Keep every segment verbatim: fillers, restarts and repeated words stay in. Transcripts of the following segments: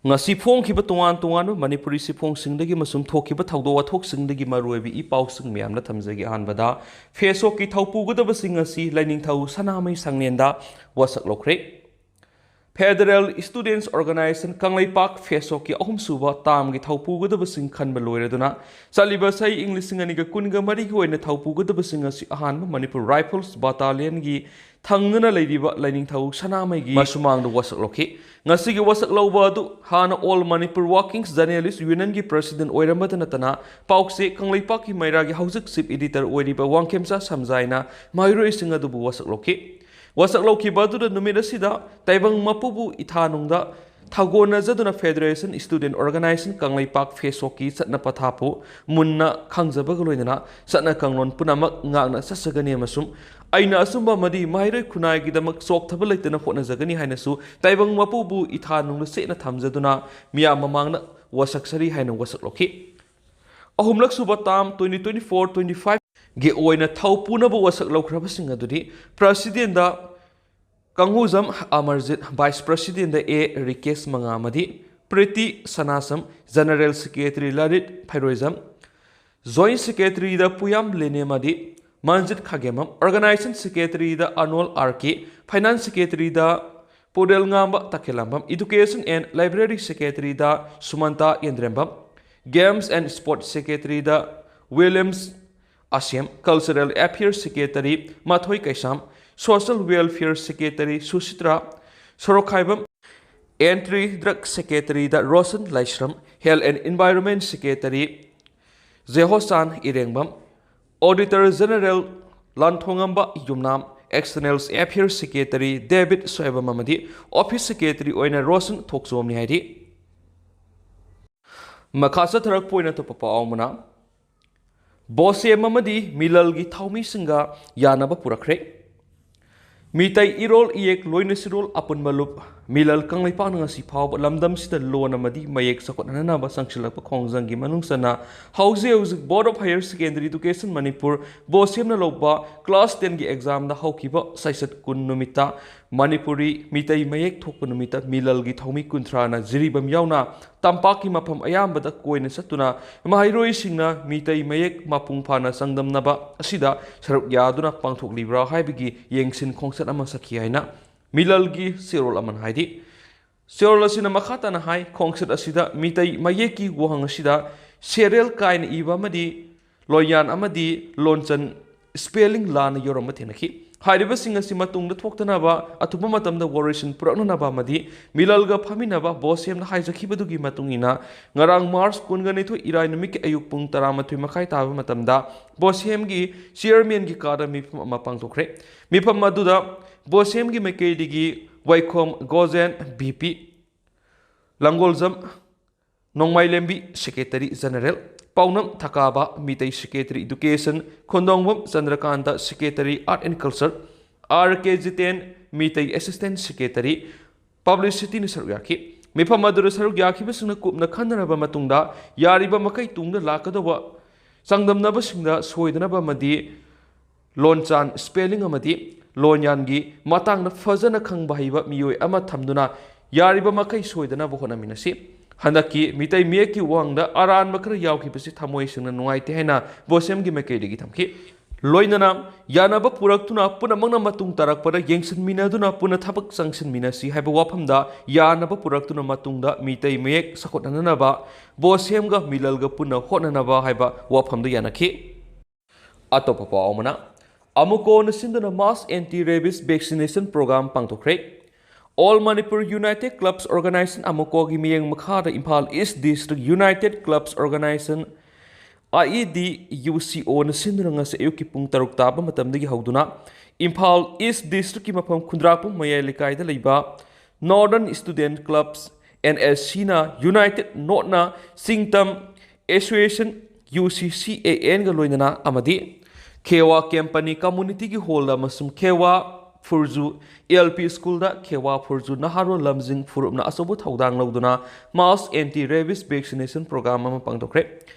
ꯉꯁꯤ ꯐꯣꯡꯈꯤꯕ ꯇꯣꯉꯥꯟ ꯇꯣꯉꯥꯟꯕ ꯃꯅꯤꯄꯨꯔꯤ ꯁꯤꯐꯣꯡꯁꯤꯡꯗꯒꯤ ꯑꯃꯁꯨꯡ ꯊꯣꯛꯈꯤꯕ ꯊꯧꯗꯣꯛ ꯋꯥꯊꯣꯛꯁꯤꯡꯗꯒꯤ ꯃꯔꯨꯑꯣꯏꯕ ꯏ ꯄꯥꯎꯁꯤꯡ ꯃꯌꯥꯝꯅ ꯊꯝꯖꯒꯦ꯫ ꯑꯍꯥꯟꯕꯗ, ꯐꯦꯁꯣꯛꯀꯤ ꯊꯧꯄꯨꯒꯗꯕꯁꯤꯡ ꯑꯁꯤ ꯂꯥꯏꯅꯤꯡꯊꯧ ꯁꯅꯥꯃꯍꯤ ꯁꯪꯂꯦꯟꯗ ꯋꯥꯁꯛ ꯂꯧꯈ꯭ꯔꯦ꯫ Federal Students Organization ꯀꯪꯂꯩꯄꯥꯛ ꯐꯦꯁꯣꯛꯀꯤ ꯑꯍꯨꯝꯁꯨꯕ ꯇꯥꯝꯒꯤ ꯊꯧꯄꯨꯒꯗꯕꯁꯤꯡ ꯈꯟꯕ ꯂꯣꯏꯔꯗꯨꯅ ꯆꯠꯂꯤꯕ ꯆꯍꯤ ꯏꯪ ꯂꯤꯁꯤꯡ ꯑꯅꯤꯒ ꯀꯨꯟꯒ ꯃꯔꯤꯒꯤ ꯑꯣꯏꯅ ꯊꯧꯄꯨꯒꯗꯕꯁꯤꯡ ꯑꯁꯤ ꯑꯍꯥꯟꯕ ꯃꯅꯤꯄꯨꯔ ꯔꯥꯏꯐꯜꯁ ꯕꯇꯥꯂꯤꯌꯟꯒꯤ ꯊꯪꯅꯅ ꯂꯩꯔꯤꯕ ꯂꯥꯏꯅꯤꯡꯊꯧ ꯁꯅꯥꯃꯍꯤꯒꯤ ꯃꯁꯨꯃꯥꯡꯗ ꯋꯥꯁꯛ ꯂꯧꯈꯤ꯫ ꯉꯁꯤꯒꯤ ꯋꯥꯁꯛ ꯂꯧꯕ ꯑꯗꯨ ꯍꯥꯟꯅ All Manipur Working Journalist Union ꯒꯤ President ꯑꯣꯏꯔꯝꯕꯇ ꯅꯠꯇꯅ ꯄꯥꯎꯆꯦ ꯀꯪꯂꯩꯄꯥꯛꯀꯤ ꯃꯩꯔꯥꯒꯤ ꯍꯧꯖꯤꯛ Chief Editor ꯑꯣꯏꯔꯤꯕ ꯋꯥꯡꯈꯦꯝꯆꯥ ꯁꯝꯖꯥꯏꯅ ꯃꯍꯩꯔꯣꯏꯁꯤꯡ ꯑꯗꯨꯕꯨ ꯋꯥꯁꯛ ꯂꯧꯈꯤ꯫ ꯋꯥꯁꯛ ꯂꯧꯈꯤꯕ ꯑꯗꯨꯗ ꯅꯨꯃꯤꯠ ꯑꯁꯤꯗ ꯇꯥꯏꯕꯪ ꯃꯄꯨꯕꯨ ꯏꯊꯥꯅꯨꯡꯗ ꯊꯥꯒꯣꯟꯅꯖꯗꯨꯅ Federation Student Organization ꯀꯪꯂꯩꯄꯥꯛ ꯐꯦꯁꯣꯛꯀꯤ ꯆꯠꯅ ꯄꯊꯥꯞꯄꯨ ꯃꯨꯟꯅ ꯈꯪꯖꯕꯒ ꯂꯣꯏꯅꯅ ꯆꯠꯅ ꯀꯥꯡꯂꯣꯟ ꯄꯨꯝꯅꯃꯛ ꯉꯥꯛꯅ ꯆꯠꯆꯒꯅꯤ ꯑꯃꯁꯨꯡ ꯑꯩꯅ ꯑꯆꯨꯝꯕ ꯑꯃꯗꯤ ꯃꯍꯩꯔꯣꯏ ꯈꯨꯟꯅꯥꯏꯒꯤꯗꯃꯛ ꯆꯣꯛꯊꯕ ꯂꯩꯇꯅ ꯍꯣꯠꯅꯖꯒꯅꯤ ꯍꯥꯏꯅꯁꯨ ꯇꯥꯏꯕꯪ ꯃꯄꯨꯕꯨ ꯏꯊꯥꯅꯨꯡꯗ ꯆꯦꯠꯅ ꯊꯝꯖꯗꯨꯅ ꯃꯤꯌꯥꯝ ꯃꯃꯥꯡꯗ ꯋꯥꯁꯛꯆꯔꯤ ꯍꯥꯏꯅ ꯋꯥꯁꯛ ꯂꯧꯈꯤ꯫ ꯑꯍꯨꯝꯂꯛ ꯁꯨꯕ ꯇꯥꯝ twenty twenty-four twenty-five ꯒꯤ ꯑꯣꯏꯅ ꯊꯧ ꯄꯨꯅꯕ ꯋꯥꯁꯛ ꯂꯧꯈ꯭ꯔꯕꯁꯤꯡ ꯑꯗꯨꯗꯤ President ꯗ ꯀꯥꯡꯍꯨꯖꯝ ꯑꯃꯔꯖꯤꯠ, Vice President ꯗ ꯑꯦ ꯔꯤꯀꯦꯁ ꯃꯉꯥꯃꯗꯤ, Priti Sanasam, General Secretary Lalit Pheiroijam, Joint Secretary ꯗ ꯄꯨꯌꯥꯝ ꯂꯦꯅꯦꯃꯗꯤ, ꯃꯟꯖꯤꯠ ꯈꯥꯒꯦꯝꯕꯝ, Organization Secretary ꯗ Anol R K, Finance Secretary ꯗ Purelngamba Takhellambam, Education and Library Secretary ꯗ Sumanta Yendrembam, Games and Sports Secretary ꯗ Williams Asem, Cultural Affairs Secretary Mathoi Keisham, Social Welfare Secretary Sushitra Sorokhaibam, Anti Drug Secretary ꯗ Roshan Laishram, Health and Environment Secretary ꯖꯦꯍꯣꯆꯥꯟ ꯏꯔꯦꯡꯕꯝ, Auditor General ꯂꯥꯟꯊꯣꯡꯉꯝꯕ Yumnam, External Affairs Secretary debit Soibam ꯑꯃꯗꯤ Office Secretary ꯑꯣꯏꯅ ꯔꯣꯁꯟ ꯊꯣꯛꯆꯣꯝꯅꯤ ꯍꯥꯏꯔꯤ꯫ ꯃꯈꯥ ꯆꯠꯊꯔꯛꯄ ꯑꯣꯏꯅ ꯑꯇꯣꯞꯄ ꯄꯥꯎ ꯑꯃꯅ, ꯕꯣꯁꯦꯝ ꯑꯃꯗꯤ ꯃꯤꯂꯜꯒꯤ ꯊꯧꯃꯤꯁꯤꯡꯒ ꯌꯥꯅꯕ ꯄꯨꯔꯛꯈ꯭ꯔꯦ꯫ ꯃꯤꯇꯩ ꯏꯔꯣꯜ ꯏꯌꯦꯛ ꯂꯣꯏꯅ ꯁꯤꯔꯣꯜ ꯑꯄꯨꯟꯕ ꯂꯨꯞ ꯃꯤꯂꯜ ꯀꯪꯂꯩꯄꯥꯛꯅ ꯉꯁꯤ ꯐꯥꯎꯕ ꯂꯝꯗꯝꯁꯤꯗ ꯂꯣꯟ ꯑꯃꯗꯤ ꯃꯌꯦꯛ ꯆꯥꯎꯈꯠꯍꯟꯅꯕ ꯆꯪꯁꯤꯜꯂꯛꯄ ꯈꯣꯡꯖꯪꯒꯤ ꯃꯅꯨꯡ ꯆꯟꯅ ꯍꯧꯖꯤꯛ ꯍꯧꯖꯤꯛ Board of Higher Secondary Education Manipur ꯕꯣꯁꯦꯝꯅ ꯂꯧꯕ class ten ꯒꯤ exam ꯗ ꯍꯧꯈꯤꯕ ꯆꯩꯆꯠ ꯀꯨꯟ ꯅꯨꯃꯤꯠꯇ ꯃꯅꯤꯄꯨꯔꯤ ꯃꯤꯇꯩ ꯃꯌꯦꯛ ꯊꯣꯛꯄ ꯅꯨꯃꯤꯠꯇ ꯃꯤꯂꯜꯒꯤ ꯊꯧꯃꯤ ꯀꯨꯟꯊ꯭ꯔꯥꯅ ꯖꯤꯔꯤꯕꯥꯝ ꯌꯥꯎꯅ ꯇꯝꯄꯥꯛꯀꯤ ꯃꯐꯝ ꯑꯌꯥꯝꯕꯗ ꯀꯣꯏꯅ ꯆꯠꯇꯨꯅ ꯃꯍꯩꯔꯣꯏꯁꯤꯡꯅ ꯃꯤꯇꯩ ꯃꯌꯦꯛ ꯃꯄꯨꯡ ꯐꯥꯅ ꯆꯥꯡꯗꯝꯅꯕ ꯑꯁꯤꯗ ꯁꯔꯨꯛ ꯌꯥꯗꯨꯅ ꯄꯥꯡꯊꯣꯛꯂꯤꯕ꯭ꯔꯥ ꯍꯥꯏꯕꯒꯤ ꯌꯦꯡꯁꯤꯟ ꯈꯣꯡꯆꯠ ꯑꯃ ꯆꯠꯈꯤ ꯍꯥꯏꯅ ꯃꯤꯂꯜꯒꯤ ꯆꯦꯔꯣꯜ ꯑꯃꯅ ꯍꯥꯏꯔꯤ꯫ ꯆꯦꯔꯣꯜ ꯑꯁꯤꯅ ꯃꯈꯥ ꯇꯥꯅ ꯍꯥꯏ, ꯈꯣꯡꯆꯠ ꯑꯁꯤꯗ ꯃꯤꯇꯩ ꯃꯌꯦꯛꯀꯤ ꯋꯥꯍꯪ ꯑꯁꯤꯗ ꯁꯦꯔꯦꯜ ꯀꯥꯏꯅ ꯏꯕ ꯑꯃꯗꯤ ꯂꯣꯟꯌꯥꯟ ꯑꯃꯗꯤ ꯂꯣꯟꯆꯟ spelling ꯂꯥꯟꯅ ꯌꯥꯎꯔꯝꯕ ꯊꯦꯡꯅꯈꯤ꯫ ꯍꯥꯏꯔꯤꯕꯁꯤꯡ ꯑꯁꯤ ꯃꯇꯨꯡꯗ ꯊꯣꯛꯇꯅꯕ ꯑꯊꯨꯕ ꯃꯇꯝꯗ ꯋꯥꯔꯣꯏꯁꯤꯟ ꯄꯨꯔꯛꯅꯅꯕ ꯑꯃꯗꯤ ꯃꯤꯂꯜꯒ ꯐꯝꯃꯤꯟꯅꯕ ꯕꯣꯁꯦꯝꯅ ꯍꯥꯏꯖꯈꯤꯕꯗꯨꯒꯤ ꯃꯇꯨꯡ ꯏꯟꯅ ꯉꯔꯥꯡ ꯃꯥꯔꯆ ꯀꯨꯟꯒ ꯅꯤꯊꯣꯏ ꯏꯔꯥꯏ ꯅꯨꯃꯤꯠꯀꯤ ꯑꯌꯨꯛ ꯄꯨꯡ ꯇꯔꯥꯃꯥꯊꯣꯏ ꯃꯈꯥꯏ ꯇꯥꯕ ꯃꯇꯝꯗ ꯕꯣꯁꯦꯝꯒꯤ chairman ꯒꯤ ꯀꯥꯗ ꯃꯤꯐꯝ ꯑꯃ ꯄꯥꯡꯊꯣꯛꯈ꯭ꯔꯦ꯫ ꯃꯤꯐꯝ ꯑꯗꯨꯗ ꯕꯣꯁꯦꯝꯒꯤ ꯃꯥꯏꯀꯩꯗꯒꯤ Waikhom Gojen, V P, Langgoljam Nongmaileibi, Secretary General, Paonam Thakaba, Meetei Secretary Education, Khondongbam Chandrakanta, Secretary Art and Culture, R K Jiten, Meetei Assistant Secretary Publicity ꯅ ꯁꯔꯨꯛ ꯌꯥꯈꯤ꯫ ꯃꯤꯐꯝ ꯑꯗꯨꯗ ꯁꯔꯨꯛ ꯌꯥꯈꯤꯕꯁꯤꯡꯅ ꯀꯨꯞꯅ ꯈꯟꯅꯔꯕ ꯃꯇꯨꯡꯗ ꯌꯥꯔꯤꯕ ꯃꯈꯩ ꯇꯨꯡꯗ ꯂꯥꯛꯀꯗꯧꯕ ꯆꯥꯡꯗꯝꯅꯕꯁꯤꯡꯗ ꯁꯣꯏꯗꯅꯕ ꯑꯃꯗꯤ ꯂꯣꯟꯆꯥꯟ spelling ꯑꯃꯗꯤ ꯂꯣꯟꯌꯥꯟꯒꯤ ꯃꯇꯥꯡꯗ ꯐꯖꯅ ꯈꯪꯕ ꯍꯩꯕ ꯃꯤꯑꯣꯏ ꯑꯃ ꯊꯝꯗꯨꯅ ꯌꯥꯔꯤꯕ ꯃꯈꯩ ꯁꯣꯏꯗꯅꯕ ꯍꯣꯠꯅꯃꯤꯟꯅꯁꯤ꯫ ꯍꯟꯗꯛꯀꯤ ꯃꯤꯇꯩ ꯃꯌꯦꯛꯀꯤ ꯋꯥꯡꯗ ꯑꯔꯥꯟꯕ ꯈꯔ ꯌꯥꯎꯈꯤꯕꯁꯤ ꯊꯃꯣꯏ ꯁꯦꯡꯅ ꯅꯨꯡꯉꯥꯏꯇꯦ ꯍꯥꯏꯅ ꯕꯣꯁꯦꯝꯒꯤ ꯃꯥꯏꯀꯩꯗꯒꯤ ꯊꯝꯈꯤ꯫ ꯂꯣꯏꯅꯅ ꯌꯥꯅꯕ ꯄꯨꯔꯛꯇꯨꯅ ꯄꯨꯝꯅꯃꯛꯅ ꯃꯇꯨꯡ ꯇꯥꯔꯛꯄꯗ ꯌꯦꯡꯁꯤꯟꯃꯤꯟꯅꯗꯨꯅ ꯄꯨꯟꯅ ꯊꯕꯛ ꯆꯪꯁꯤꯟꯃꯤꯟꯅꯁꯤ ꯍꯥꯏꯕ ꯋꯥꯐꯝꯗ ꯌꯥꯅꯕ ꯄꯨꯔꯛꯇꯨꯅ ꯃꯇꯨꯡꯗ ꯃꯤꯇꯩ ꯃꯌꯦꯛ ꯆꯥꯎꯈꯠꯍꯟꯅꯅꯕ ꯕꯣꯁꯦꯝꯒ ꯃꯤꯂꯜꯒ ꯄꯨꯟꯅ ꯍꯣꯠꯅꯅꯕ ꯍꯥꯏꯕ ꯋꯥꯐꯝꯗ ꯌꯥꯅꯈꯤ꯫ ꯑꯇꯣꯞꯄ ꯄꯥꯎ ꯑꯃꯅ, ꯑꯃꯨꯀꯣꯅ ꯁꯤꯟꯗꯨꯅ Mass Anti Rabies Vaccination Program ꯄꯥꯡꯊꯣꯛꯈ꯭ꯔꯦ꯫ All Manipur United Clubs Organization, ꯑꯃꯨꯀꯣꯒꯤ ꯃꯤꯠꯌꯦꯡ ꯃꯈꯥꯗ Imphal East District United Clubs Organization, ꯑꯥꯏ ꯏ ꯗꯤ ꯌꯨ ꯁꯤ ꯑꯣꯅ ꯁꯤꯟꯗꯨꯅ ꯉꯁꯤ ꯑꯌꯨꯛꯀꯤ ꯄꯨꯡ ꯇꯔꯨꯛ ꯇꯥꯕ ꯃꯇꯝꯗꯒꯤ ꯍꯧꯗꯨꯅ ꯏꯝꯐꯥꯜ East District ꯀꯤ ꯃꯐꯝ ꯈꯨꯟꯗ꯭ꯔꯥꯛꯄꯝ ꯃꯌꯥꯏ ꯂꯩꯀꯥꯏꯗ ꯂꯩꯕ Northern Student Clubs, N S C ꯅ United North ꯅ ꯆꯤꯡꯇꯝ Association, U C C A N ꯒ ꯂꯣꯏꯅꯅ ꯑꯃꯗꯤ ꯈꯦꯋꯥ ꯀꯦꯝꯄꯅꯤ ꯀꯝꯃꯨꯅꯤꯇꯤꯒꯤ ꯍꯣꯜꯗ ꯑꯃꯁꯨꯡ ꯈꯦꯋꯥ ꯐꯨꯔꯖꯨ ꯑꯦꯜ ꯄꯤ ꯁ꯭ꯀꯨꯜꯗ ꯈꯦꯋꯥ ꯐꯨꯔꯖꯨ ꯅꯍꯥꯔꯣꯜ ꯂꯝꯖꯤꯡ ꯐꯨꯔꯨꯞꯅ ꯑꯆꯧꯕ ꯊꯧꯗꯥꯡ ꯂꯧꯗꯨꯅ mass anti rabies vaccination program ꯑꯃ ꯄꯥꯡꯊꯣꯛꯈ꯭ꯔꯦ꯫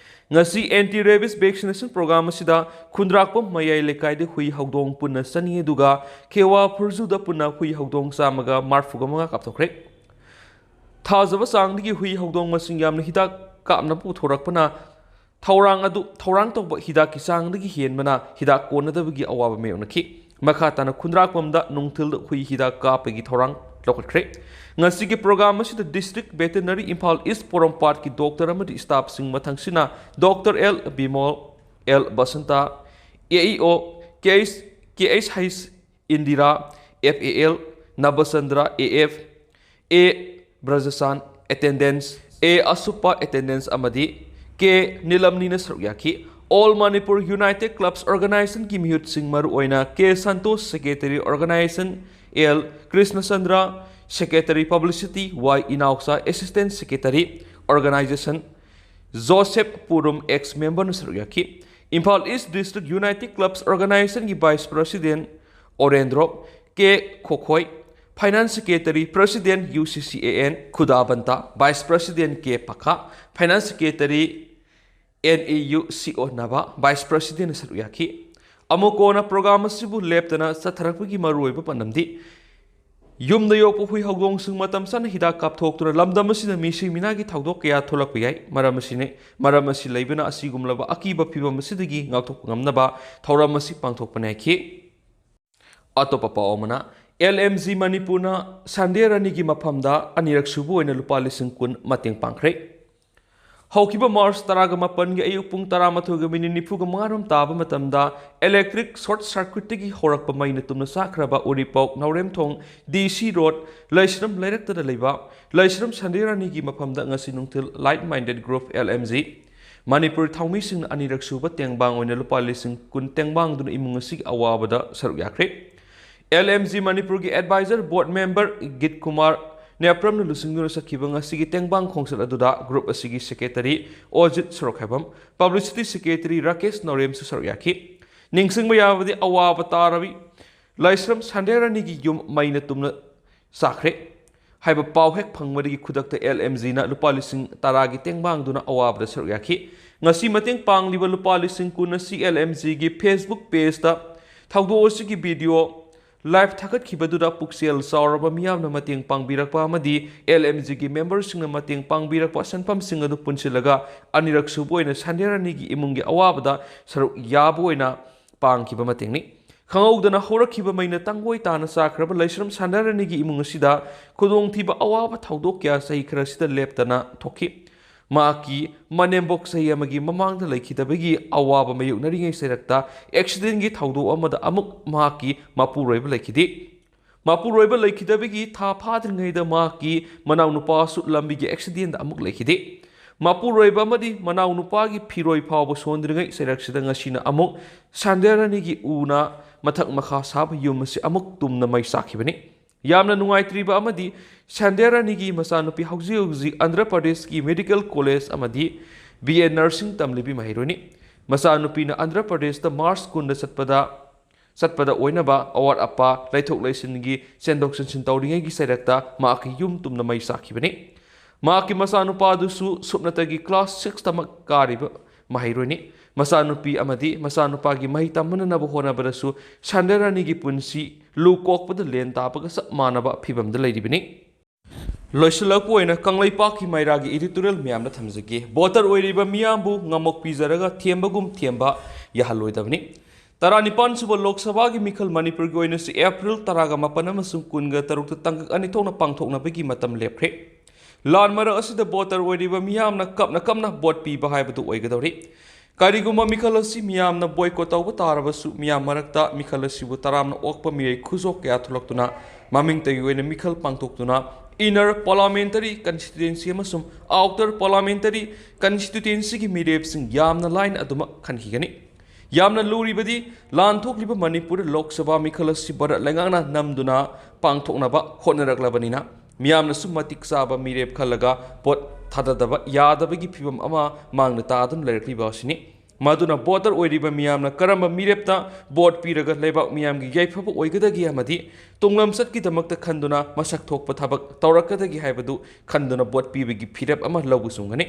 ꯉꯁꯤ anti rabies vaccination program ꯑꯁꯤꯗ ꯈꯨꯟꯗ꯭ꯔꯥꯛꯄꯝ ꯃꯌꯥꯏ ꯂꯩꯀꯥꯏꯗ ꯍꯨꯏ ꯍꯧꯗꯣꯡ ꯄꯨꯟꯅ ꯆꯅꯤ, ꯑꯗꯨꯒ ꯈꯦꯋꯥ ꯐꯨꯔꯖꯨꯗ ꯄꯨꯟꯅ ꯍꯨꯏ ꯍꯧꯗꯣꯡ ꯆꯥꯝꯃꯒ ꯃꯔꯤꯐꯨ ꯃꯉꯥ ꯀꯥꯞꯊꯣꯛꯈ꯭ꯔꯦ꯫ ꯊꯥꯖꯕ ꯆꯥꯡꯗꯒꯤ ꯍꯨꯏ ꯍꯧꯗꯣꯡ ꯃꯁꯤꯡ ꯌꯥꯝꯅ ꯍꯤꯗꯥꯛ ꯀꯥꯞꯅꯕ ꯄꯨꯊꯣꯔꯛꯄꯅ ꯊꯧꯔꯥꯡ ꯑꯗꯨ, ꯊꯧꯔꯥꯡ ꯇꯧꯕ ꯍꯤꯗꯥꯛꯀꯤ ꯆꯥꯡꯗꯒꯤ ꯍꯦꯟꯕꯅ ꯍꯤꯗꯥꯛ ꯀꯣꯟꯅꯗꯕꯒꯤ ꯑꯋꯥꯕ ꯃꯥꯌꯣꯛꯅꯈꯤ꯫ ꯃꯈꯥ ꯇꯥꯅ ꯈꯨꯟꯗ꯭ꯔꯥꯛꯄꯝꯗ ꯅꯨꯡꯊꯤꯜꯗ ꯍꯨꯏ ꯍꯤꯗꯥꯛ ꯀꯥꯞꯄꯒꯤ ꯊꯧꯔꯥꯡ ꯂꯧꯈꯠꯈ꯭ꯔꯦ꯫ ꯉꯁꯤꯒꯤ program ꯑꯁꯤꯗ district veterinary ꯏꯝꯐꯥꯜ ꯏꯁ ꯄꯣꯔꯣꯝꯄꯥꯠꯀꯤ doctor ꯑꯃꯗꯤ staffꯁꯤꯡ, ꯃꯊꯪꯁꯤꯅ Doctor L Bimol, L Basanta, A E O, K H, K H H Indira, F A L Nabachandra, A F, A ꯕ꯭ꯔꯖꯁꯥꯟ, attendance, A ꯑꯁꯨꯞꯄ, attendance, ꯑꯃꯗꯤ K ꯅꯤꯂꯝꯅꯤꯅ ꯁꯔꯨꯛ ꯌꯥꯈꯤ꯫ All Manipur United Clubs Organizationꯒꯤ ꯃꯤꯍꯨꯠꯁꯤꯡ, ꯃꯔꯨꯑꯣꯏꯅ K Santosh, secretary organization, L Krishnachandra, secretary publicity, Y Inaocha, assistant secretary organization, Joseph Purum, ex memberꯅ ꯁꯔꯨꯛ ꯌꯥꯈꯤ꯫ Imphal East District United Clubs Organizationꯒꯤ vice president ꯑꯣꯔꯦꯟꯗ꯭ꯔꯣ, K ꯈꯣꯈꯣꯏ, finance secretary, president U C C A N ꯈꯨꯗꯥꯕꯟꯇ, vice president K ꯄꯈꯥ, finance secretary N A U C O ꯅꯕ, vice presidentꯅ ꯁꯔꯨꯛ ꯌꯥꯈꯤ꯫ ꯑꯃꯨꯛ ꯀꯣꯟꯅ program ꯑꯁꯤꯕꯨ ꯂꯦꯞꯇꯅ ꯆꯠꯊꯔꯛꯄꯒꯤ ꯃꯔꯨꯑꯣꯏꯕ ꯄꯥꯟꯗꯝꯗꯤ ꯌꯨꯝꯗ ꯌꯣꯛꯄ ꯍꯨꯏ ꯍꯧꯗꯣꯡꯁꯤꯡ ꯃꯇꯝ ꯆꯥꯅ ꯍꯤꯗꯥꯛ ꯀꯥꯞꯊꯣꯛꯇꯨꯅ ꯂꯝꯗꯝ ꯑꯁꯤꯗ ꯃꯤꯁꯤ ꯃꯤꯅꯥꯒꯤ ꯊꯧꯗꯣꯛ ꯀꯌꯥ ꯊꯣꯛꯂꯛꯄ ꯌꯥꯏ꯫ ꯃꯔꯝ ꯑꯁꯤꯅꯤ, ꯃꯔꯝ ꯑꯁꯤ ꯂꯩꯕꯅ ꯑꯁꯤꯒꯨꯝꯂꯕ ꯑꯀꯤꯕ ꯐꯤꯚꯝ ꯑꯁꯤꯗꯒꯤ ꯉꯥꯛꯊꯣꯛꯄ ꯉꯝꯅꯕ ꯊꯧꯔꯝ ꯑꯁꯤ ꯄꯥꯡꯊꯣꯛꯄꯅꯤ ꯍꯥꯏꯈꯤ꯫ ꯑꯇꯣꯞꯄ ꯄꯥꯎ ꯑꯃꯅ, L M G ꯃꯅꯤꯄꯨꯔꯅ ꯁꯟꯗꯦ ꯔꯥꯅꯤꯒꯤ ꯃꯐꯝꯗ ꯑꯅꯤꯔꯛ ꯁꯨꯕ ꯑꯣꯏꯅ ꯂꯨꯄꯥ ꯂꯤꯁꯤꯡ ꯀꯨꯟ ꯃꯇꯦꯡ ꯄꯥꯡꯈ꯭ꯔꯦ꯫ ꯍꯧꯈꯤꯕ ꯃꯥꯔꯆ ꯇꯔꯥꯒ ꯃꯥꯄꯟꯒꯤ ꯑꯌꯨꯛ ꯄꯨꯡ ꯇꯔꯥꯃꯥꯊꯣꯏꯒ ꯃꯤꯅꯤꯠ ꯅꯤꯐꯨꯒ ꯃꯉꯥꯔꯣꯝ ꯇꯥꯕ ꯃꯇꯝꯗ electric short circuitꯇꯒꯤ ꯍꯧꯔꯛꯄ ꯃꯩꯅ ꯇꯨꯝꯅ ꯆꯥꯛꯈ꯭ꯔꯕ ꯎꯔꯤꯄꯣꯛ ꯅꯥꯎꯔꯦꯝꯊꯣꯡ D C Road ꯂꯩꯁ꯭ꯔꯝ ꯂꯩꯔꯛꯇꯗ ꯂꯩꯕ ꯂꯩꯁ꯭ꯔꯝ ꯁꯟꯗꯦ ꯔꯥꯅꯤꯒꯤ ꯃꯐꯝꯗ ꯉꯁꯤ ꯅꯨꯡꯊꯤꯜ Like Minded Group L M G Manipur ꯊꯧꯃꯤꯁꯤꯡꯅ ꯑꯅꯤꯔꯛ ꯁꯨꯕ ꯇꯦꯡꯕꯥꯡ ꯑꯣꯏꯅ ꯂꯨꯄꯥ ꯂꯤꯁꯤꯡ ꯀꯨꯟ ꯇꯦꯡꯕꯥꯡꯗꯨꯅ ꯏꯃꯨꯡ ꯑꯁꯤꯒꯤ ꯑꯋꯥꯕꯗ ꯁꯔꯨꯛ ꯌꯥꯈ꯭ꯔꯦ꯫ L M G ꯃꯅꯤꯄꯨꯔꯒꯤ advisor board member ꯒꯤꯠ ꯀꯨꯃꯥꯔ ꯅꯦꯄ꯭ꯔꯝꯅ ꯂꯨꯆꯤꯡꯗꯨꯅ ꯆꯠꯈꯤꯕ ꯉꯁꯤꯒꯤ ꯇꯦꯡꯕꯥꯡ ꯈꯣꯡꯆꯠ ꯑꯗꯨꯗ group ꯑꯁꯤꯒꯤ secretary ꯑꯣꯖꯤꯠ ꯁꯣꯔꯣꯛꯈꯥꯏꯕꯝ, publicity secretary ꯔꯥꯀꯦꯁ ꯅꯥꯎꯔꯦꯝꯁꯨ ꯁꯔꯨꯛ ꯌꯥꯈꯤ꯫ ꯅꯤꯡꯁꯤꯡꯕ ꯌꯥꯕꯗꯤ, ꯑꯋꯥꯕ ꯇꯥꯔꯕꯤ ꯂꯥꯏꯁ꯭ꯔꯝ ꯁꯟꯗ꯭ꯌꯥꯔꯥꯅꯤꯒꯤ ꯌꯨꯝ ꯃꯩꯅ ꯇꯨꯝꯅ ꯆꯥꯈ꯭ꯔꯦ ꯍꯥꯏꯕ ꯄꯥꯎ ꯍꯦꯛ ꯐꯪꯕꯗꯒꯤ ꯈꯨꯗꯛꯇ ꯑꯦꯜ ꯑꯦꯝ ꯖꯤꯅ ꯂꯨꯄꯥ ꯂꯤꯁꯤꯡ ꯇꯔꯥꯒꯤ ꯇꯦꯡꯕꯥꯡꯗꯨꯅ ꯑꯋꯥꯕꯗ ꯁꯔꯨꯛ ꯌꯥꯈꯤ꯫ ꯉꯁꯤ ꯃꯇꯦꯡ ꯄꯥꯡꯂꯤꯕ ꯂꯨꯄꯥ ꯂꯤꯁꯤꯡ ꯀꯨꯟ ꯑꯁꯤ ꯑꯦꯜ ꯑꯦꯝ ꯖꯤꯒꯤ ꯐꯦꯁꯕꯨꯛ ꯄꯦꯖꯇ ꯊꯧꯗꯣꯛ ꯑꯁꯤꯒꯤ ꯚꯤꯗꯤꯑꯣ ꯂꯥꯏꯚ ꯊꯥꯒꯠꯈꯤꯕꯗꯨꯗ ꯄꯨꯛꯆꯦꯜ ꯆꯥꯎꯔꯕ ꯃꯤꯌꯥꯝꯅ ꯃꯇꯦꯡ ꯄꯥꯡꯕꯤꯔꯛꯄ ꯑꯃꯗꯤ ꯑꯦꯜ ꯑꯦꯝ ꯖꯤꯒꯤ ꯃꯦꯝꯕꯔꯁꯤꯡꯅ ꯃꯇꯦꯡ ꯄꯥꯡꯕꯤꯔꯛꯄ ꯁꯦꯟꯐꯝꯁꯤꯡ ꯑꯗꯨ ꯄꯨꯟꯁꯤꯜꯂꯒ ꯑꯅꯤꯔꯛ ꯁꯨꯕ ꯑꯣꯏꯅ ꯁꯟꯗ꯭ꯌꯥꯔꯥꯅꯤꯒꯤ ꯏꯃꯨꯡꯒꯤ ꯑꯋꯥꯕꯗ ꯁꯔꯨꯛ ꯌꯥꯕ ꯑꯣꯏꯅ ꯄꯥꯡꯈꯤꯕ ꯃꯇꯦꯡꯅꯤ꯫ ꯈꯪꯍꯧꯗꯅ ꯍꯧꯔꯛꯈꯤꯕ ꯃꯩꯅ ꯇꯪꯒꯣꯏ ꯇꯥꯅ ꯆꯥꯈ꯭ꯔꯕ ꯂꯩꯁ꯭ꯔꯝ ꯁꯟꯗ꯭ꯌꯥꯔꯥꯅꯤꯒꯤ ꯏꯃꯨꯡ ꯑꯁꯤꯗ ꯈꯨꯗꯣꯡꯊꯤꯕ ꯑꯋꯥꯕ ꯊꯧꯗꯣꯛ ꯀꯌꯥ ꯆꯍꯤ ꯈꯔꯁꯤꯗ ꯂꯦꯞꯇꯅ ꯊꯣꯛꯈꯤ꯫ ꯃꯍꯥꯛꯀꯤ ꯃꯅꯦꯝꯕꯣꯛ ꯆꯍꯤ ꯑꯃꯒꯤ ꯃꯃꯥꯡꯗ ꯂꯩꯈꯤꯗꯕꯒꯤ ꯑꯋꯥꯕ ꯃꯥꯌꯣꯛꯅꯔꯤꯉꯩ ꯆꯩꯔꯛꯇ ꯑꯦꯛꯁꯤꯗꯦꯟꯒꯤ ꯊꯧꯗꯣꯛ ꯑꯃꯗ ꯑꯃꯨꯛ ꯃꯍꯥꯛꯀꯤ ꯃꯄꯨꯔꯣꯏꯕ ꯂꯩꯈꯤꯗꯦ꯫ ꯃꯄꯨꯔꯣꯏꯕ ꯂꯩꯈꯤꯗꯕꯒꯤ ꯊꯥ ꯐꯥꯗ꯭ꯔꯤꯉꯩꯗ ꯃꯍꯥꯛꯀꯤ ꯃꯅꯥꯎꯅꯨꯄꯥꯁꯨ ꯂꯝꯕꯤꯒꯤ ꯑꯦꯛꯁꯤꯗꯦꯟꯗ ꯑꯃꯨꯛ ꯂꯩꯈꯤꯗꯦ꯫ ꯃꯄꯨꯔꯣꯏꯕ ꯑꯃꯗꯤ ꯃꯅꯥꯎꯅꯨꯄꯥꯒꯤ ꯐꯤꯔꯣꯏ ꯐꯥꯎꯕ ꯁꯣꯟꯗ꯭ꯔꯤꯉꯩ ꯆꯩꯔꯛꯁꯤꯗ ꯉꯁꯤꯅ ꯑꯃꯨꯛ ꯁꯟꯗ꯭ꯌꯥꯔꯥꯅꯤꯒꯤ ꯎꯅ ꯃꯊꯛ ꯃꯈꯥ ꯁꯥꯕ ꯌꯨꯝ ꯑꯁꯤ ꯑꯃꯨꯛ ꯇꯨꯝꯅ ꯃꯩ ꯆꯥꯛꯈꯤꯕꯅꯤ꯫ ꯌꯥꯝꯅ ꯅꯨꯡꯉꯥꯏꯇ꯭ꯔꯤꯕ ꯑꯃꯗꯤ ꯁꯟꯗ꯭ꯌꯥꯔꯥꯅꯤꯒꯤ ꯃꯆꯥꯅꯨꯄꯤ ꯍꯧꯖꯤꯛ ꯍꯧꯖꯤꯛ ꯑꯟꯙ꯭ꯔ ꯄ꯭ꯔꯗꯦꯁꯀꯤ ꯃꯦꯗꯤꯀꯦꯜ ꯀꯣꯂꯦꯖ ꯑꯃꯗꯤ ꯕꯤ ꯑꯦ ꯅꯔꯁꯤꯡ ꯇꯝꯂꯤꯕꯤ ꯃꯍꯩꯔꯣꯏꯅꯤ꯫ ꯃꯆꯥꯅꯨꯄꯤꯅ ꯑꯟꯙ꯭ꯔ ꯄ꯭ꯔꯗꯦꯁꯇ ꯃꯥꯔꯆ ꯀꯨꯟꯗ ꯆꯠꯄꯗ ꯆꯠꯄꯗ ꯑꯣꯏꯅꯕ ꯑꯋꯥꯠ ꯑꯄꯥ, ꯂꯩꯊꯣꯛ ꯂꯩꯁꯤꯟꯒꯤ ꯁꯦꯟꯗꯣꯛ ꯁꯦꯟꯖꯤꯟ ꯇꯧꯔꯤꯉꯩꯒꯤ ꯆꯩꯔꯛꯇ ꯃꯍꯥꯛꯀꯤ ꯌꯨꯝ ꯇꯨꯝꯅ ꯃꯩ ꯆꯥꯛꯈꯤꯕꯅꯤ꯫ ꯃꯍꯥꯛꯀꯤ ꯃꯆꯥꯅꯨꯄꯥꯗꯨꯁꯨ ꯁꯨꯞꯅꯇꯒꯤ ꯀ꯭ꯂꯥꯁ ꯁꯤꯛꯁ ꯇꯃꯛ ꯀꯥꯔꯤꯕ ꯃꯍꯩꯔꯣꯏꯅꯤ꯫ ꯃꯆꯥꯅꯨꯄꯤ ꯑꯃꯗꯤ ꯃꯆꯥꯅꯨꯄꯥꯒꯤ ꯃꯍꯩ ꯇꯝꯍꯟꯅꯅꯕ ꯍꯣꯠꯅꯕꯗꯁꯨ ꯁꯟꯗ꯭ꯌꯥꯔꯥꯅꯤꯒꯤ ꯄꯨꯟꯁꯤ ꯂꯨ ꯀꯣꯛꯄꯗ ꯂꯦꯟ ꯇꯥꯕꯒ ꯆꯞ ꯃꯥꯟꯅꯕ ꯐꯤꯕꯝꯗ ꯂꯩꯔꯤꯕꯅꯤ꯫ ꯂꯣꯏꯁꯤꯜꯂꯛꯄ ꯑꯣꯏꯅ ꯀꯪꯂꯩꯄꯥꯛꯀꯤ ꯃꯩꯔꯥꯒꯤ editorial ꯃꯌꯥꯝꯗ ꯊꯝꯖꯒꯦ꯫ ꯚꯣꯇꯔ ꯑꯣꯏꯔꯤꯕ ꯃꯤꯌꯥꯝꯕꯨ ꯉꯝꯃꯣꯛ ꯄꯤꯖꯔꯒ ꯊꯦꯝꯕꯒꯨꯝ ꯊꯦꯝꯕ ꯌꯥꯍꯜꯂꯣꯏꯗꯕꯅꯤ꯫ ꯇꯔꯥꯅꯤꯄꯥꯟ ꯁꯨꯕ ꯂꯣꯛ ꯁꯚꯥꯒꯤ ꯃꯤꯈꯜ ꯃꯅꯤꯄꯨꯔꯒꯤ ꯑꯣꯏꯅꯁꯨ ꯑꯦꯄ꯭ꯔꯤꯜ ꯇꯔꯥꯒ ꯃꯥꯄꯟ ꯑꯃꯁꯨꯡ ꯀꯨꯟꯒ ꯇꯔꯨꯛꯇ ꯇꯥꯡꯀꯛ ꯑꯅꯤ ꯊꯣꯛꯅ ꯄꯥꯡꯊꯣꯛꯅꯕꯒꯤ ꯃꯇꯝ ꯂꯦꯞꯈ꯭ꯔꯦ꯫ ꯂꯥꯟ ꯃꯔꯛ ꯑꯁꯤꯗ ꯚꯣꯇꯔ ꯑꯣꯏꯔꯤꯕ ꯃꯤꯌꯥꯝꯅ ꯀꯞꯅ ꯀꯞꯅ ꯚꯣꯠ ꯄꯤꯕ ꯍꯥꯏꯕꯗꯨ ꯑꯣꯏꯒꯗꯧꯔꯤ꯫ ꯀꯔꯤꯒꯨꯝꯕ ꯃꯤꯈꯜ ꯑꯁꯤ ꯃꯤꯌꯥꯝꯅ boycott ꯇꯧꯕ ꯇꯥꯔꯕꯁꯨ, ꯃꯤꯌꯥꯝ ꯃꯔꯛꯇ ꯃꯤꯈꯜ ꯑꯁꯤꯕꯨ ꯇꯔꯥꯝꯅ ꯑꯣꯛꯄ ꯃꯤꯑꯣꯏ ꯈꯨꯖꯣꯛ ꯀꯌꯥ ꯊꯣꯛꯂꯛꯇꯨꯅ, ꯃꯃꯤꯡꯇꯒꯤ ꯑꯣꯏꯅ ꯃꯤꯈꯜ ꯄꯥꯡꯊꯣꯛꯇꯨꯅ, inner parliamentary constituency ꯑꯃꯁꯨꯡ outer parliamentary constituencyꯒꯤ ꯃꯤꯔꯦꯞꯁꯤꯡ ꯌꯥꯝꯅ ꯂꯥꯏꯅ ꯑꯗꯨꯃꯛ ꯈꯟꯈꯤꯒꯅꯤ꯫ ꯌꯥꯝꯅ ꯂꯨꯔꯤꯕꯗꯤ, ꯂꯥꯟ ꯊꯣꯛꯂꯤꯕ ꯃꯅꯤꯄꯨꯔꯗ ꯂꯣꯛ ꯁꯚꯥ ꯃꯤꯈꯜ ꯑꯁꯤ ꯚꯥꯔꯠ ꯂꯩꯉꯥꯛꯅ ꯅꯝꯗꯨꯅ ꯄꯥꯡꯊꯣꯛꯅꯕ ꯍꯣꯠꯅꯔꯛꯂꯕꯅꯤꯅ, ꯃꯤꯌꯥꯝꯅꯁꯨ ꯃꯇꯤꯛ ꯆꯥꯕ ꯃꯤꯔꯦꯞ ꯈꯜꯂꯒ ꯚꯣꯠ ꯊꯥꯗꯗꯕ ꯌꯥꯗꯕꯒꯤ ꯐꯤꯚꯝ ꯑꯃ ꯃꯥꯡꯗ ꯇꯥꯗꯨꯅ ꯂꯩꯔꯛꯂꯤꯕ ꯑꯁꯤꯅꯤ꯫ ꯃꯗꯨꯅ voter ꯑꯣꯏꯔꯤꯕ ꯃꯤꯌꯥꯝꯅ ꯀꯔꯝꯕ ꯃꯤꯔꯦꯞꯇ vote ꯄꯤꯔꯒ ꯂꯩꯕꯥꯛ ꯃꯤꯌꯥꯝꯒꯤ ꯌꯥꯏꯐꯕ ꯑꯣꯏꯒꯗꯒꯦ ꯑꯃꯗꯤ ꯇꯨꯡꯂꯝꯆꯠꯀꯤꯗꯃꯛꯇ ꯈꯟꯗꯨꯅ ꯃꯁꯛ ꯊꯣꯛꯄ ꯊꯕꯛ ꯇꯧꯔꯛꯀꯗꯒꯦ ꯍꯥꯏꯕꯗꯨ ꯈꯟꯗꯨꯅ vote ꯄꯤꯕꯒꯤ ꯐꯤꯔꯦꯞ ꯑꯃ ꯂꯧꯕꯁꯨ ꯉꯝꯒꯅꯤ꯫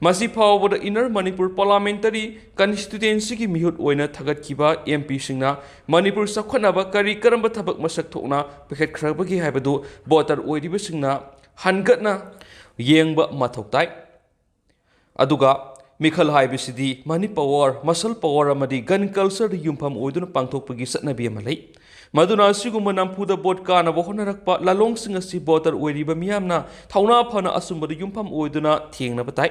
ꯃꯁꯤ ꯐꯥꯎꯕꯗ Inner Manipur Parliamentary Constituencyꯒꯤ ꯃꯤꯍꯨꯠ ꯑꯣꯏꯅ ꯊꯥꯒꯠꯈꯤꯕ MPꯁꯤꯡꯅ ꯃꯅꯤꯄꯨꯔ ꯆꯥꯎꯈꯠꯅꯕ ꯀꯔꯤ ꯀꯔꯝꯕ ꯊꯕꯛ ꯃꯁꯛ ꯊꯣꯛꯅ ꯄꯥꯏꯈꯠꯈ꯭ꯔꯕꯒꯦ ꯍꯥꯏꯕꯗꯨ voter ꯑꯣꯏꯔꯤꯕꯁꯤꯡꯅ ꯍꯟꯒꯠꯅ ꯌꯦꯡꯕ ꯃꯊꯧ ꯇꯥꯏ꯫ ꯑꯗꯨꯒ ꯃꯤꯈꯜ ꯍꯥꯏꯕꯁꯤꯗꯤ money power, muscle power ꯑꯃꯗꯤ gun cultureꯗ ꯌꯨꯝꯐꯝ ꯑꯣꯏꯗꯨꯅ ꯄꯥꯡꯊꯣꯛꯄꯒꯤ ꯆꯠꯅꯕꯤ ꯑꯃ ꯂꯩ꯫ ꯃꯗꯨꯅ ꯑꯁꯤꯒꯨꯝꯕ ꯅꯝꯐꯨꯗ vote ꯀꯥꯅꯕ ꯍꯣꯠꯅꯔꯛꯄ ꯂꯥꯂꯣꯡꯁꯤꯡ ꯑꯁꯤ voter ꯑꯣꯏꯔꯤꯕ ꯃꯤꯌꯥꯝꯅ ꯊꯧꯅꯥ ꯐꯅ ꯑꯆꯨꯝꯕꯗ ꯌꯨꯝꯐꯝ ꯑꯣꯏꯗꯨꯅ ꯊꯦꯡꯅꯕ ꯇꯥꯏ꯫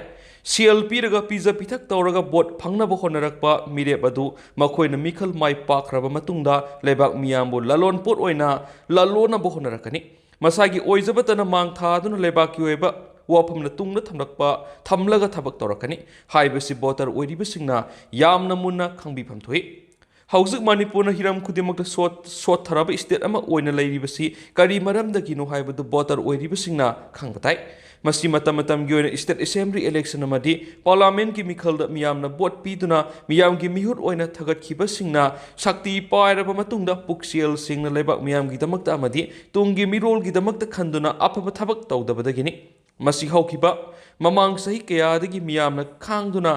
ꯁꯦꯜ ꯄꯤꯔꯒ ꯄꯤꯖ ꯄꯤꯊꯛ ꯇꯧꯔꯒ vote ꯐꯪꯅꯕ ꯍꯣꯠꯅꯔꯛꯄ ꯃꯤꯔꯦꯞ ꯑꯗꯨ ꯃꯈꯣꯏꯅ ꯃꯤꯈꯜ ꯃꯥꯏ ꯄꯥꯛꯈ꯭ꯔꯕ ꯃꯇꯨꯡꯗ ꯂꯩꯕꯥꯛ ꯃꯤꯌꯥꯝꯕꯨ ꯂꯂꯣꯟ ꯄꯣꯠ ꯑꯣꯏꯅ ꯂꯂꯣꯟꯅꯕ ꯍꯣꯠꯅꯔꯛꯀꯅꯤ꯫ ꯃꯁꯥꯒꯤ ꯑꯣꯏꯖꯕꯇꯅ ꯃꯥꯡ ꯊꯥꯗꯨꯅ ꯂꯩꯕꯥꯛꯀꯤ ꯑꯣꯏꯕ ꯋꯥꯐꯝꯅ ꯇꯨꯡꯗ ꯊꯝꯂꯛꯄ, ꯊꯝꯂꯒ ꯊꯕꯛ ꯇꯧꯔꯛꯀꯅꯤ ꯍꯥꯏꯕꯁꯤ voter ꯑꯣꯏꯔꯤꯕꯁꯤꯡꯅ ꯌꯥꯝꯅ ꯃꯨꯟꯅ ꯈꯪꯕꯤꯐꯝ ꯊꯣꯛꯏ꯫ ꯍꯧꯖꯤꯛ ꯃꯅꯤꯄꯨꯔꯅ ꯍꯤꯔꯝ ꯈꯨꯗꯤꯡꯃꯛꯇ ꯁꯣꯠ-, ꯁꯣꯠꯊꯔꯕ state ꯑꯃ ꯑꯣꯏꯅ ꯂꯩꯔꯤꯕꯁꯤ ꯀꯔꯤ ꯃꯔꯝꯗꯒꯤꯅꯣ ꯍꯥꯏꯕꯗꯨ voter ꯑꯣꯏꯔꯤꯕꯁꯤꯡꯅ ꯈꯪꯕ ꯇꯥꯏ꯫ ꯃꯁꯤ ꯃꯇꯝ ꯃꯇꯝꯒꯤ ꯑꯣꯏꯅ state assembly election ꯑꯃꯗꯤ parliamentꯀꯤ ꯃꯤꯈꯜꯗ ꯃꯤꯌꯥꯝꯅ vote ꯄꯤꯗꯨꯅ ꯃꯤꯌꯥꯝꯒꯤ ꯃꯤꯍꯨꯠ ꯑꯣꯏꯅ ꯊꯥꯒꯠꯈꯤꯕꯁꯤꯡꯅ ꯁꯛꯇꯤ ꯄꯥꯏꯔꯕ ꯃꯇꯨꯡꯗ ꯄꯨꯛꯆꯦꯜ ꯁꯦꯡꯅ ꯂꯩꯕꯥꯛ ꯃꯤꯌꯥꯝꯒꯤꯗꯃꯛꯇ ꯑꯃꯗꯤ ꯇꯨꯡꯒꯤ ꯃꯤꯔꯣꯜꯒꯤꯗꯃꯛꯇ ꯈꯟꯗꯨꯅ ꯑꯐꯕ ꯊꯕꯛ ꯇꯧꯗꯕꯗꯒꯤꯅꯤ꯫ ꯃꯁꯤ ꯍꯧꯈꯤꯕ ꯃꯃꯥꯡ ꯆꯍꯤ ꯀꯌꯥꯗꯒꯤ ꯃꯤꯌꯥꯝꯅ ꯈꯥꯡꯗꯨꯅ,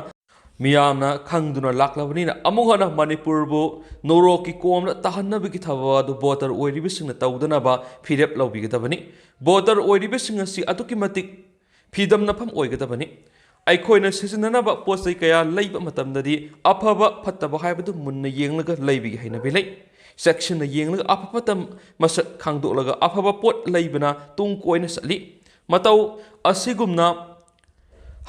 ꯃꯤꯌꯥꯝꯅ ꯈꯪꯗꯨꯅ ꯂꯥꯛꯂꯕꯅꯤꯅ, ꯑꯃꯨꯛ ꯍꯟꯅ ꯃꯅꯤꯄꯨꯔꯕꯨ ꯅꯣꯔꯣꯛꯀꯤ ꯀꯣꯝꯗ ꯇꯥꯍꯟꯅꯕꯒꯤ ꯊꯕꯛ ꯑꯗꯨ voter ꯑꯣꯏꯔꯤꯕꯁꯤꯡꯅ ꯇꯧꯗꯅꯕ ꯐꯤꯔꯦꯞ ꯂꯧꯕꯤꯒꯗꯕꯅꯤ꯫ Voter ꯑꯣꯏꯔꯤꯕꯁꯤꯡ ꯑꯁꯤ ꯑꯗꯨꯛꯀꯤ ꯃꯇꯤꯛ ꯐꯤꯗꯝꯅꯐꯝ ꯑꯣꯏꯒꯗꯕꯅꯤ꯫ ꯑꯩꯈꯣꯏꯅ ꯁꯤꯖꯤꯟꯅꯅꯕ ꯄꯣꯠ ꯆꯩ ꯀꯌꯥ ꯂꯩꯕ ꯃꯇꯝꯗꯗꯤ ꯑꯐꯕ ꯐꯠꯇꯕ ꯍꯥꯏꯕꯗꯨ ꯃꯨꯟꯅ ꯌꯦꯡꯂꯒ ꯂꯩꯕꯒꯤ ꯍꯩꯅꯕꯤ ꯂꯩ꯫ ꯆꯦꯛꯁꯤꯟꯅ ꯌꯦꯡꯂꯒ ꯑꯐ ꯐꯠꯇ ꯃꯁꯛ ꯈꯪꯗꯣꯛꯂꯒ ꯑꯐꯕ ꯄꯣꯠ ꯂꯩꯕꯅ ꯇꯨꯡ ꯀꯣꯏꯅ ꯆꯠꯂꯤ꯫ ꯃꯇꯧ ꯑꯁꯤꯒꯨꯝꯅ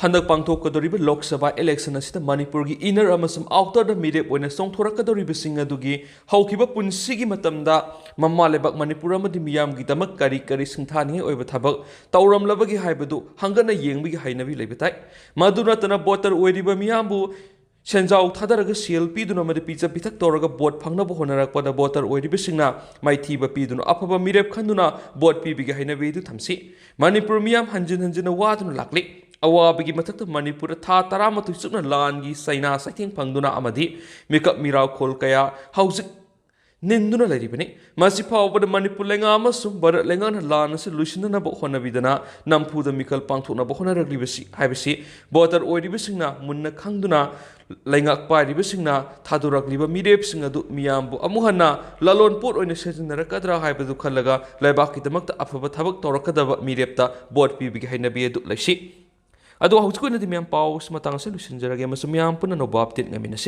ꯍꯟꯗꯛ ꯄꯥꯡꯊꯣꯛꯀꯗꯧꯔꯤꯕ ꯂꯣꯛ ꯁꯚꯥ election ꯑꯁꯤꯗ ꯃꯅꯤꯄꯨꯔꯒꯤ inner ꯑꯃꯁꯨꯡ outerꯗ ꯃꯤꯔꯦꯞ ꯑꯣꯏꯅ ꯆꯣꯡꯊꯣꯔꯛꯀꯗꯧꯔꯤꯕꯁꯤꯡ ꯑꯗꯨꯒꯤ ꯍꯧꯈꯤꯕ ꯄꯨꯟꯁꯤꯒꯤ ꯃꯇꯝꯗ ꯃꯃꯥ ꯂꯩꯕꯥꯛ ꯃꯅꯤꯄꯨꯔ ꯑꯃꯗꯤ ꯃꯤꯌꯥꯝꯒꯤꯗꯃꯛ ꯀꯔꯤ ꯀꯔꯤ ꯁꯤꯡꯊꯥꯅꯤꯡꯉꯥꯏ ꯑꯣꯏꯕ ꯊꯕꯛ ꯇꯧꯔꯝꯂꯕꯒꯦ ꯍꯥꯏꯕꯗꯨ ꯍꯪꯒꯠꯅ ꯌꯦꯡꯕꯒꯤ ꯍꯩꯅꯕꯤ ꯂꯩꯕ ꯇꯥꯏ꯫ ꯃꯗꯨ ꯅꯠꯇꯅ voter ꯑꯣꯏꯔꯤꯕ ꯃꯤꯌꯥꯝꯕꯨ ꯁꯦꯟꯖꯥꯎ ꯊꯥꯗꯔꯒ ꯁꯦꯜ ꯄꯤꯗꯨꯅ ꯑꯃꯗꯤ ꯄꯤꯖ ꯄꯤꯊꯛ ꯇꯧꯔꯒ vote ꯐꯪꯅꯕ ꯍꯣꯠꯅꯔꯛꯄꯗ voter ꯑꯣꯏꯔꯤꯕꯁꯤꯡꯅ ꯃꯥꯏꯊꯤꯕ ꯄꯤꯗꯨꯅ ꯑꯐꯕ ꯃꯤꯔꯦꯞ ꯈꯟꯗꯨꯅ vote ꯄꯤꯕꯒꯤ ꯍꯩꯅꯕꯤ ꯑꯗꯨ ꯊꯝꯁꯤ꯫ ꯃꯅꯤꯄꯨꯔ ꯃꯤꯌꯥꯝ ꯍꯟꯖꯤꯟ ꯍꯟꯖꯤꯟꯅ ꯋꯥꯗꯨꯅ ꯂꯥꯛꯂꯤ꯫ ꯑꯋꯥꯕꯒꯤ ꯃꯊꯛꯇ ꯃꯅꯤꯄꯨꯔꯗ ꯊꯥ ꯇꯔꯥꯃꯥꯊꯣꯏ ꯆꯨꯞꯅ ꯂꯥꯟꯒꯤ ꯆꯩꯅꯥ ꯆꯩꯊꯦꯡ ꯐꯪꯗꯨꯅ ꯑꯃꯗꯤ ꯃꯤꯀꯞ ꯃꯤꯔꯥꯈꯣꯜ ꯀꯌꯥ ꯍꯧꯖꯤꯛ ꯅꯤꯟꯗꯨꯅ ꯂꯩꯔꯤꯕꯅꯤ꯫ ꯃꯁꯤ ꯐꯥꯎꯕꯗ ꯃꯅꯤꯄꯨꯔ ꯂꯩꯉꯥꯛ ꯑꯃꯁꯨꯡ ꯚꯥꯔꯠ ꯂꯩꯉꯥꯛꯅ ꯂꯥꯟ ꯑꯁꯤ ꯂꯣꯏꯁꯤꯟꯅꯅꯕ ꯍꯣꯠꯅꯕꯤꯗꯅ ꯅꯝꯐꯨꯗ ꯃꯤꯈꯜ ꯄꯥꯡꯊꯣꯛꯅꯕ ꯍꯣꯠꯅꯔꯛꯂꯤꯕꯁꯤ ꯍꯥꯏꯕꯁꯤ ꯚꯣꯇꯔ ꯑꯣꯏꯔꯤꯕꯁꯤꯡꯅ ꯃꯨꯟꯅ ꯈꯪꯗꯨꯅ, ꯂꯩꯉꯥꯛ ꯄꯥꯏꯔꯤꯕꯁꯤꯡꯅ ꯊꯥꯗꯣꯔꯛꯂꯤꯕ ꯃꯤꯔꯦꯞꯁꯤꯡ ꯑꯗꯨ ꯃꯤꯌꯥꯝꯕꯨ ꯑꯃꯨꯛ ꯍꯟꯅ ꯂꯂꯣꯟ ꯄꯣꯠ ꯑꯣꯏꯅ ꯁꯤꯖꯤꯟꯅꯔꯛꯀꯗ꯭ꯔꯥ ꯍꯥꯏꯕꯗꯨ ꯈꯜꯂꯒ ꯂꯩꯕꯥꯛꯀꯤꯗꯃꯛꯇ ꯑꯐꯕ ꯊꯕꯛ ꯇꯧꯔꯛꯀꯗꯕ ꯃꯤꯔꯦꯞꯇ ꯚꯣꯠ ꯄꯤꯕꯒꯤ ꯍꯩꯅꯕꯤ ꯑꯗꯨ ꯂꯩꯁꯤ꯫ ꯑꯗꯣ ꯍꯧꯖꯤꯛ ꯑꯣꯏꯅꯗꯤ ꯃꯌꯥꯝ ꯄꯥꯎ ꯃꯇꯥꯡ ꯑꯁꯤ ꯂꯣꯏꯁꯤꯟꯖꯔꯒꯦ ꯑꯃꯁꯨꯡ ꯃꯌꯥꯝ ꯄꯨꯟꯅ ꯑꯅꯧꯕ ꯑꯞꯗꯦꯠ ꯉꯥꯏꯃꯤꯟꯅꯁꯤ꯫